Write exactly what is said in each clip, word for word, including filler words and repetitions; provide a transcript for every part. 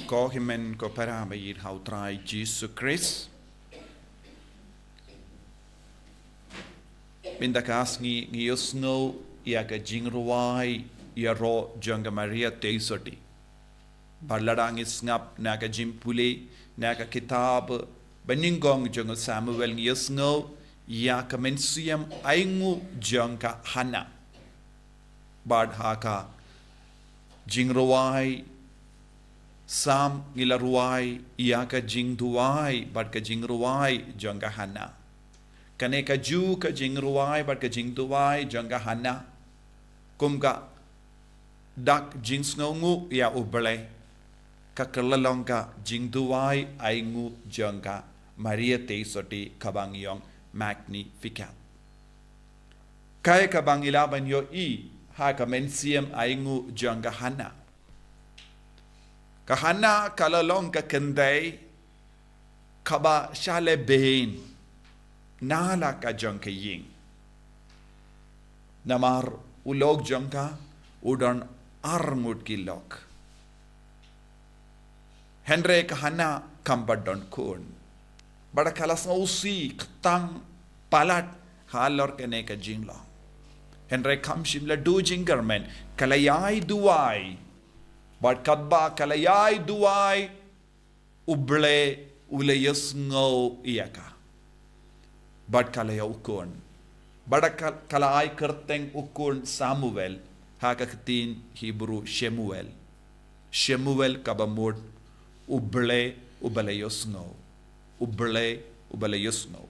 Ko hynmen ko para ba ïeit ha u Trai Jisu Khrist. Mynta ka sngi ngi ïohsngew ïa ka jingrwai ïaroh jong ka Maria Theisotti. Bad lada ngi sngap na ka jingpule na ka kitab banyngkong jong u Samuel ngi ïohsngew ïa ka mynsiem ainguh jong ka Hana. Bad ha ka jingrwai Salm ngi la rwai ïa ka jingduwai bad ka jingrwai jong ka Hana. Kane ka juh ka jingrwai bad ka jingduwai jong ka Hana kum ka dak jingsngewnguh ïa U Blei, ka kylla long ka jingduwai ainguh jong ka Maria Theisotti kaba ngi ong Magnificat. Kaei kaba ngi lah ban ïohi ha ka mynsiem ainguh jong ka Hana? Ka Hana ka la long ka kynthei kaba shalebeiñ na la ka jong ka ïing. Namar u lok jong ka u don ar ngut ki lok. Hynrei ka Hana kam pat don khun. Bad ka la sngewsih khtang palat halor kane ka jinglong. Hynrei kam shym la duh jingkyrmen, ka la ïai duwai. Bad katba ka la ïai duwai, U Blei u la ïohsngew ïa ka. Bad ka la ïoh u khun. Bad ka, ka la ai kyrteng u khun Samuel, ha ka ktien Hebru Shemuel. Shemuel kaba mut U Blei uba la ïohsngew. U Blei uba la ïohsngew.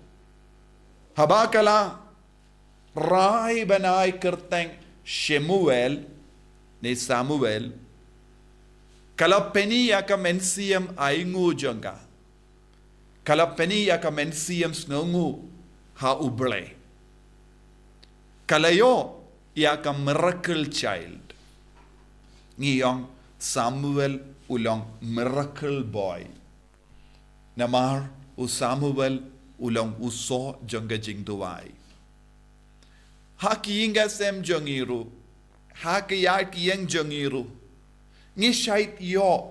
Haba ka la rai ban ai kyrteng Shemuel ne Samuel, ka la pyni ïa ka mynsiem ainguh jong ka. Ka la pyni ïa ka mynsiem sngewnguh ha U Blei. Ka la ïoh ïa ka miracle child. Ngi ong Samuel u long miracle boy. Namar u Samuel u long u soh jong ka jingduwai. Ha ki ïing ki sem jong ngi ruh, ha ki ïa ki ïeng jong ngi ruh, ngi shait ïoh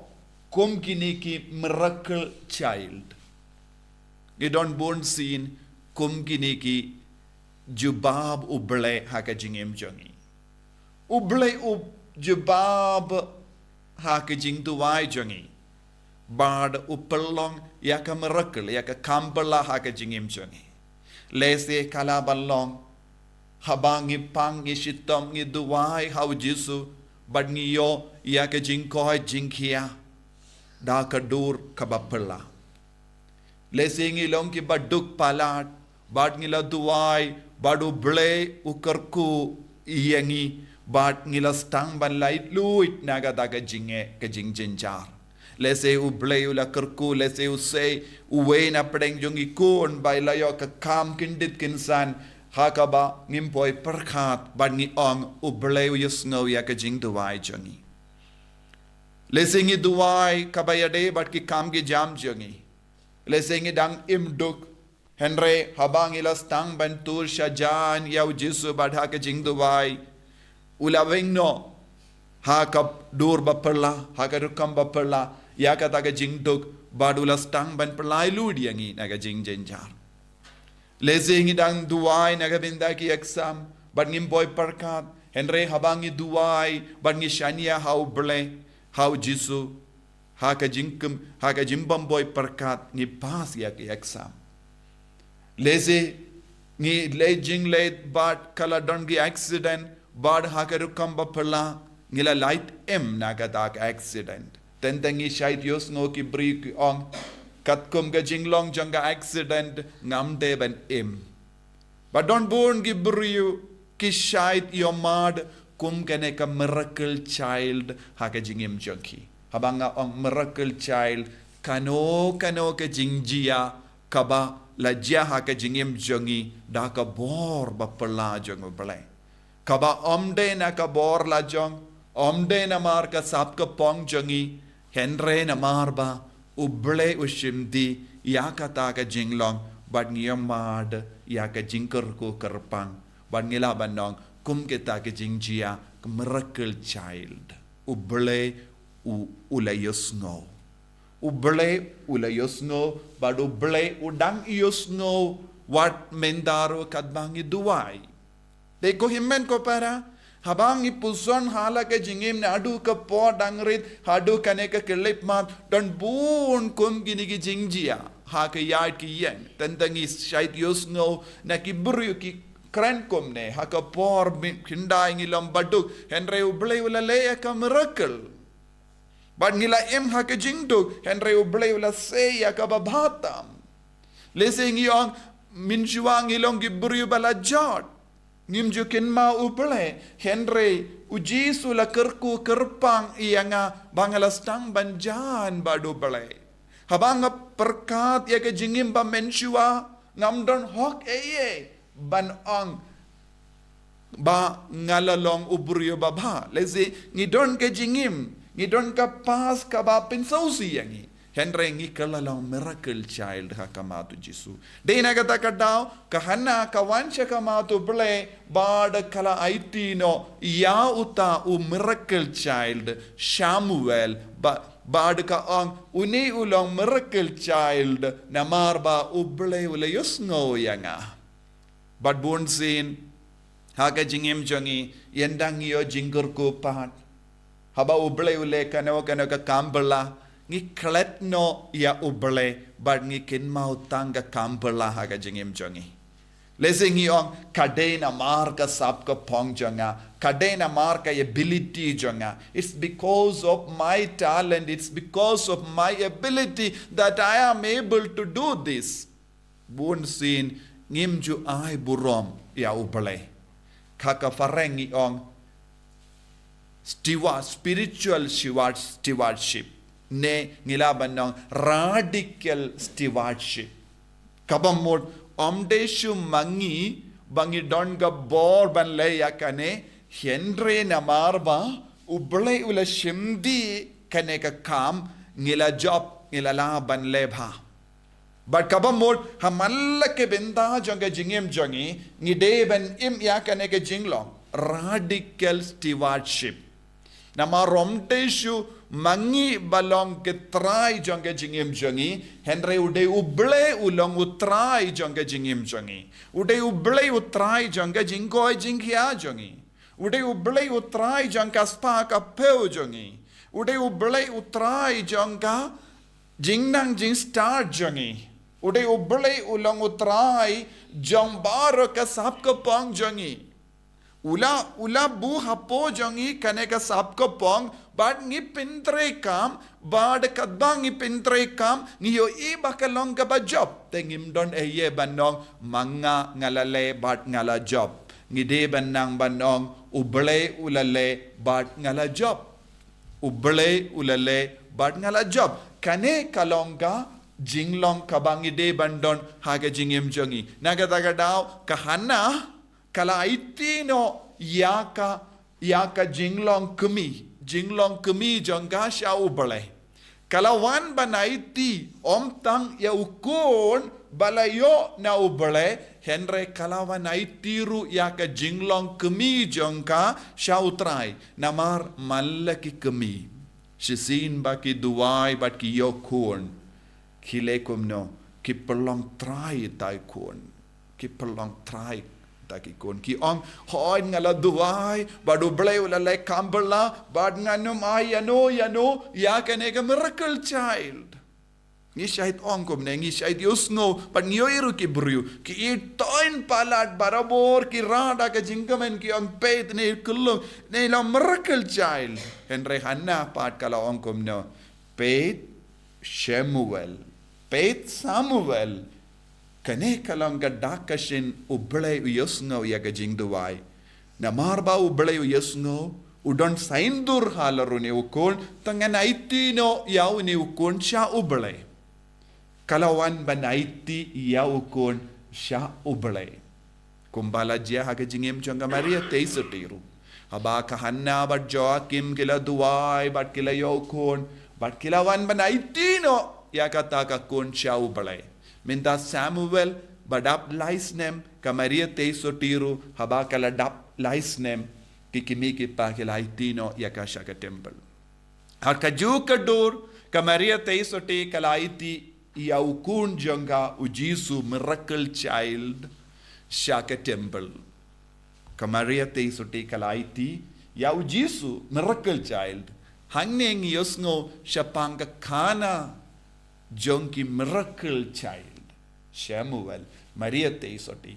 kum kine ki miracle child. Ngi don bun sien kum kine ki jubab U Blei ha ka jingim jong ngi. U Blei u jubab ha ka jingduwai jong ngi. Bad u pynlong ïa ka miracle, ïa ka kam phylla ha ka jingim jong ngi. Lehse ka lah ban long haba ngi pang, ngi shitom, ngi duwai ha U Jisu, bad ngi ïoh ïa ka jingkoit jingkhiah da ka dur kaba phylla. Lehse ngi long kiba duk palat, bad ngi la duwai, bad U Blei u kyrkhu ïa ngi, bad ngi la sdang ban laitluid na kata ka jingeh, ka jingjynjar. Lehse U Blei u la kyrkhu, lehse u sei uwei na pdeng jong ngi khun ba i la ïoh ka kam kyndit kynsan, ha kaba ngim poi pyrkhat, bad ngi ong U Blei u ïohsngew ïa ka jingduwai jong ngi. Lehse ngi duwai kaba ïadei bad ki kam ki jam jong ngi. Lehse ngi dang im duk. Hynrei haba ngi la sdang ban tur shajan ïa U Jisu bad ha ka jingduwai, u la weng noh ha ka dur ba phylla, ha ka rukom ba phylla, ïa kata ka jingduk, bad u la sdang ban pynlait lut ïa ngi na ka jingjynjar. Lehse ngi dang duwai na ka bynta ki exam, bad ngim poi pyrkhat, hynrei haba ngi duwai, bad ngi shaniah ha U Blei, ha U Jisu, ha ka jingkyrkhu, ha ka jingbym poi pyrkhat ngi pass ïa ki exam. Lehse ngi leit jingleit bad ka la don ki accident, bad ha ka rukom ba phylla ngi la lait im na kata ka accident. Teng teng ngi shait ïohsngew ki briew ki ong, katkum ka jinglong jong ka accident ngam dei ban im. Bad don bun ki briew ki shait ïohmad kum kane ka miracle child ha ka jingim jong ki. Haba nga ong miracle child, kano kano ka jingjia kaba la jia ha ka jingim jong ngi da ka bor ba phylla jong U Blei. Kaba ym dei na ka bor la jong, ym dei namar ka sap ka phong jong ngi, hynrei namar ba U Blei u shim dih ïa kata ka jinglong, bad ngi ïohmad ïa ka jingkyrkhu kyrpang, bad ngi lah ban ong kum kita ki jingjia, ka miracle child. U Blei u, u la ïohsngew. U Blei u la ïohsngew, bad U Blei u dang ïohsngew wat mynta ruh katba ngi duwai. Te ko hynmen ko para, haba ngi puson ha la ka jingim naduh ka por dang rit haduh kane ka khyllipmat, don bun kum kine ki jingjia ha ka ïaid ka ïeng. Tang ba ngi shait ïohsngew na ki briew ki kren kumne, ha ka por mi-, khyndai ngi long baduk, hynrei U Blei u la leh ïa ka miracle. Bad ngi la im ha ka jingduk, hynrei U Blei u la sei ïa kaba bha tam. Lehse ngi ong, mynshuwa ngi long ki briew ba la jot, ngim ju kynmaw U Blei, hynrei U Jisu la kyrkhu kyrpang ïa nga ba nga la sdang ban jan bad U Blei. Haba nga pyrkhat ïa ka jingim ba mynshuwa, ngam don hok ei ei ban ong ba nga la long u briew ba bha. Lehse ngi don ka jingim, ngi don ka past kaba pynsngewsih ïa ngi, hynrei ngi kylla long miracle child ha khmat U Jisu. Dei na kata ka daw ka Hana ka wan sha khmat U Blei bad ka la aiti noh ïa uta u miracle child Samuel, ba, bad ka ong, une u long miracle child namar ba U Blei u la ïohsngew ïa nga. Bad bunsien ha ka jingim jong ngi, ynda ngi ïoh jingkyrkhu pat, haba U Blei u leh kano kano ka kam bylla, ngi klet noh ïa U Blei bad ngi kynmaw tang ka kam bylla ha ka jingim jong ngi. Lehse ngi ong, ka dei namar ka sap ka phong jong nga, ka dei namar ka ability jong nga. It's because of my talent, it's because of my ability that I am able to do this. Bunsien ngim ju ai burom ïa U Blei. Ka ka phareng ngi ong steward, spiritual steward, stewardship. Ne ngi lah ban ong radical stewardship. Kaba mut ym dei shu ma ngi ba ngi don ka bor ban leh ïa kane, hynrei namar ba U Blei u la shim dih kane ka kam, ngi la jop, ngi la lah ban leh bha. Bad kaba mut ha man la ka bynta jong ka jingim jong ngi, ngi dei ban im ïa kane ka jinglong radical stewardship. Namar ym dei shu ma ngi ba long ki trai jong ka jingim jong ngi, hynrei u dei U Blei u long u trai jong ka jingim jong ngi. U dei U Blei u trai jong ka jingkoit jingkhiah jong ngi. U dei U Blei u trai jong ka spah ka phew jong ngi. U dei U Blei u trai jong ka jingnang jingstad jong ngi. U dei U Blei u long u trai jong baroh ka sap ka phong jong ngi. U la, u la buh hapoh jong ngi kane ka sap ka phong, bad ngi pyntreikam, bad katba ngi pyntreikam, ngi ïohi ba ka long kaba jop. Te ngim don ei ei ban ong ma nga nga la leh bad nga la jop. Ngi dei ban nang ban ong U Blei u la leh bad nga la jop. U Blei u la leh bad nga la jop. Kane ka long ka jinglong kaba ngi dei ban don ha ka jingim jong ngi. Na kata ka daw ka Hana ka la aiti noh ïa ka, ïa ka jinglong kmie, jinglong kmie jong ka sha U Blei. Ka la wan ban aiti ym tang ïa u khun ba la ïoh na U Blei, hynrei ka la wan aiti ruh ïa ka jinglong kmie jong ka sha U Trai. Namar man la ki kmie, shisien ba ki duwai bad ki ïoh khun, ki leh kumno, ki pynlong trai ïa uta u khun. Ki pynlong trai ïa uta u khun. Ki ong, hooid nga la duwai bad U Blei u la leh kam bylla, bad ngan ym ai ïano ïano ïa kane ka miracle child. Ngi shait ong kumne, ngi shait ïohsngew, bad ngi ïohi ruh ki briew ki ïeit palat barabor, ki rah da ka jingkmen, ki ong, peit ne kylluid, ne long miracle child. Hynrei Hana pat ka la ong kumno, peit Samuel, peit Samuel. Kane ka long ka dak ka shin U Blei u ïohsngew ïa ka jingduwai. Namar ba U Blei u ïohsngew, u don saiñdur halor une u khun, te ngan aiti noh ïa une u khun sha U Blei. Ka la wan ban aiti ïa u khun sha U Blei. Kumba la jia ha ka jingim jong ka Maria Theisotti ruh. Haba ka Hana bad Joakim ki la duwai bad ki la ïoh u khun, bad ki la wan ban aiti noh ïa kata ka khun sha U Blei. Mynta Samuel ba dap lai snem, ka Maria Theisotti ruh haba ka la dap lai snem, ki kmie ki kpa ki la aiti noh ïa ka sha ka temple. Ha kajuh ka dur Ka Maria Theisotti ka la aiti ïa u khun jong ka u Jisu, miracle child, sha ka temple. Ka Maria Theisotti ka la aiti ïa u Jisu, miracle child. Hangne ngi ïohsngew shaphang ka khana jong ki miracle child. Shemuel, Maria Theisotti,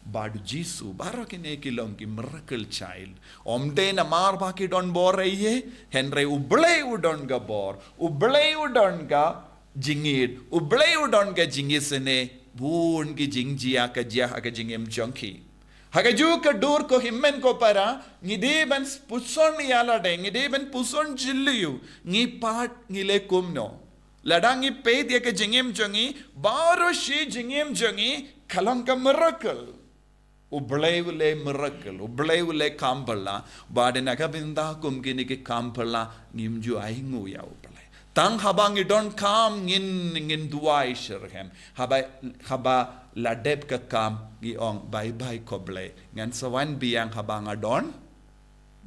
bad u Jisu, baroh kine ki long ki miracle child. Ym dei namar ba ki don bor eiei, hynrei U Blei u don ka bor, U Blei u don ka jingïeit, U Blei u don ka jingisynei, bun ki jingjia ka jia ha ka jingim jong ki. Ha kajuh ka dur ko hynmen ko para, ngi dei ban puson ïa lade, ngi dei ban puson jylliew, ngi pat ngi leh kumno. Lada ngi peit ïa ka jingim jong ngi, baroh shi jingim jong ngi, ka long ka miracle. U Blei u leh miracle, U Blei u leh kam phylla, bad na ka bynta kum kine ki kam phylla, ngim ju ainguh ïa U Blei. Tang haba ngi donkam ngin, ngin duwai shitrhem. Haba, haba la dep ka kam ngi ong bye bye ko Blei. Ngan sa wan biang haba nga don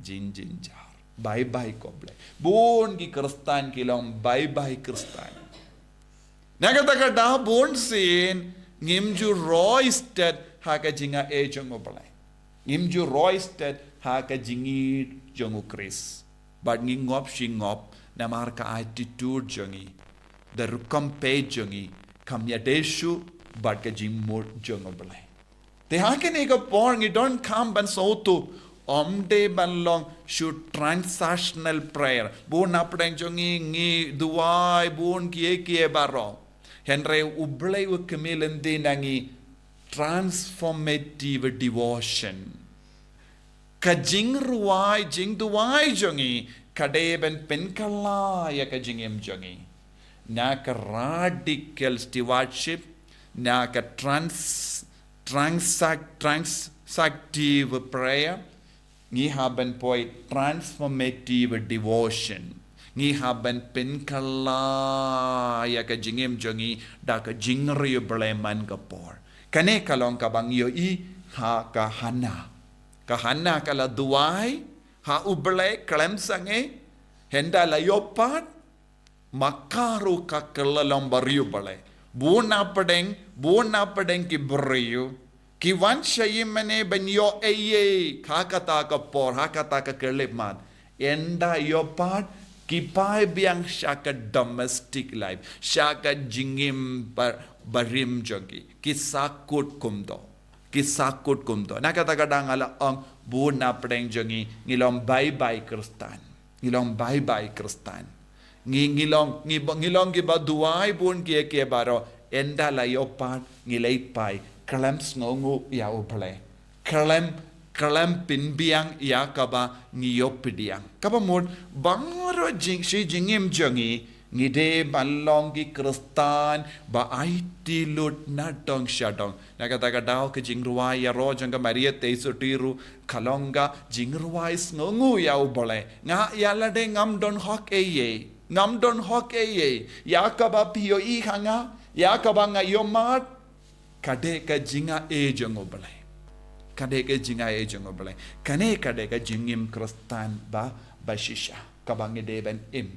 jingjynjar. Bye bye ko Blei. Bun ki Khristan ki long bye bye Khristan. Na kata ka daw bun sien ngim ju roi stet ha ka jingai jong U Blei. Ngim ju roi stet ha ka jingïeit jong U Khrist. Bad ngi ngop shi ngop namar ka attitude jong ngi, da rukom peit jong ngi, kam ïadei shuh bad ka jingmut jong U Blei. Te ha kane ka por ngi donkam ban sngewthuh, ym dei ban long shu transactional prayer. Bun na pdeng jong ngi ngi duwai bun kiei kiei baroh. Hynrei U Blei u khmih lynti na ngi transformative devotion. Ka jingrwai, jingduwai jong ngi, ka dei ban pynkylla ïa ka jingim jong ngi. Na ka radical stewardship, na ka trans, transact, transactive prayer, ngi hap ban poi transformative devotion. Ngi hap ban pynkylla ïa ka jingim jong ngi da ka jingriewblei man ka por. Kane ka long kaba ngi ïohi ha ka Hana. Ka Hana ka la duwai ha U Blei khlem sangeh, hynda la ïoh pat, ma ka ruh ka kylla long ba riewblei. Bun na pdeng, bun na pdeng ki briew ki wan sha ïing mane ban ïoh eiei ha kata ka por, ha kata ka khyllipmat. Hynda ïoh pat ki phai biang sha ka domestic life, sha ka jingim ba, barim jong ki, ki sahkut kumto. Ki sahkut kumto. Na kata ka daw nga la ong bun na pdeng jong ngi, ngi long bye bye Khristan. Ngi long bye bye Khristan. Ngi, ngi long, ngi ba, ngi long kiba duwai bun kiei kiei baroh. Hynda la ïoh pat ngi leit phai. Khlem sngewnguh ïa U Blei. Khlem, khlem pynbiang ïa kaba ngi ïoh pdiang. Kaba mut, baroh jing, shi jingim jong ngi, ngi dei ban long ki Khristan ba aiti lut na dong sha dong. Na kata ka daw ka jingrwai ïaroh jong ka Maria Theisotti ruh ka long ka jingrwai sngewnguh ïa U Blei. Nga ïa lade ngam don hok eiei. Ngam don hok eiei. Ïa kaba phi ïohi ha nga, ïa kaba nga ïohmad, ka dei ka jingai jong U Blei. Ka dei ka jingai jong U Blei. Kane ka dei ka jingim Khristan ba, ba shisha. Kaba ngi dei ban im.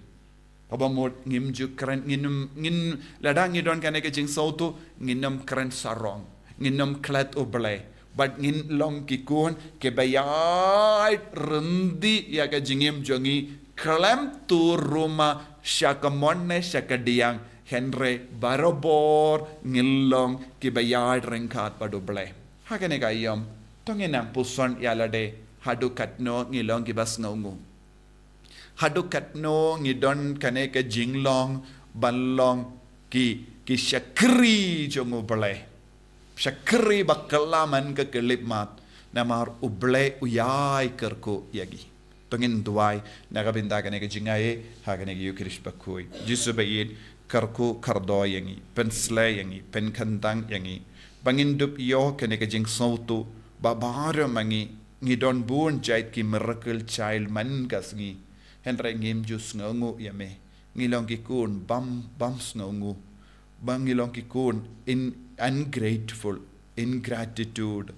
Kaba mut ngim ju kren, ngin, ngin, lada ngi don kane ka jingsngewthuh, ngin ym kren sarong, ngin ym klet U Blei. Bad ngin long ki khun kiba ïaid ryndih ïa ka jingim jong ngi, khlem tur ruh ma sha ka mon ne sha ka diang, hynrei barabor ngin long kiba ïaid ryngkat bad U Blei. Ha kane ka aïom, to ngin nang puson ïa lade, haduh katno ngi long kiba sngewnguh. Haduh katno ngi don kane ka jinglong ban long ki, ki shakri jong U Blei. Shakri ba kylla man ka khyllipmat. Namar U Blei u ïai kyrkhu ïa ngi. To ngin duwai na ka bynta kane ka jingai ha kane ka Ïukharist bakhuid. Jisu ba ïeit, kyrkhu kyrdoh ïa ngi, pynsleh ïa ngi, pynkyntang ïa ngi. Ba ngin dup ïoh kane ka jingsngewthuh ba baroh ma ngi ngi don bun jait ki miracle child man ka sngi. Hynrei ngim ju sngewnguh ïa me. Ngi long ki khun bym, bym sngewnguh. Ba ngi long ki khun in, ungrateful, ingratitude.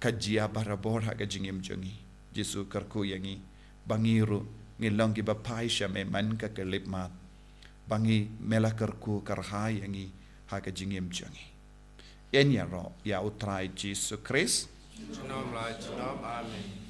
Ka jia barabor ha ka jingim jong ngi. Jisu kyrkhu ïa ngi. Ba ngi ruh ngi long kiba phai sha me man ka khyllipmat. ba ngi, me la kyrkhu kyrhai ïa ngi ha ka jingim jong ngi. Yn ïaroh ïa U Trai Jisu Khrist. Junom la junom. Amen.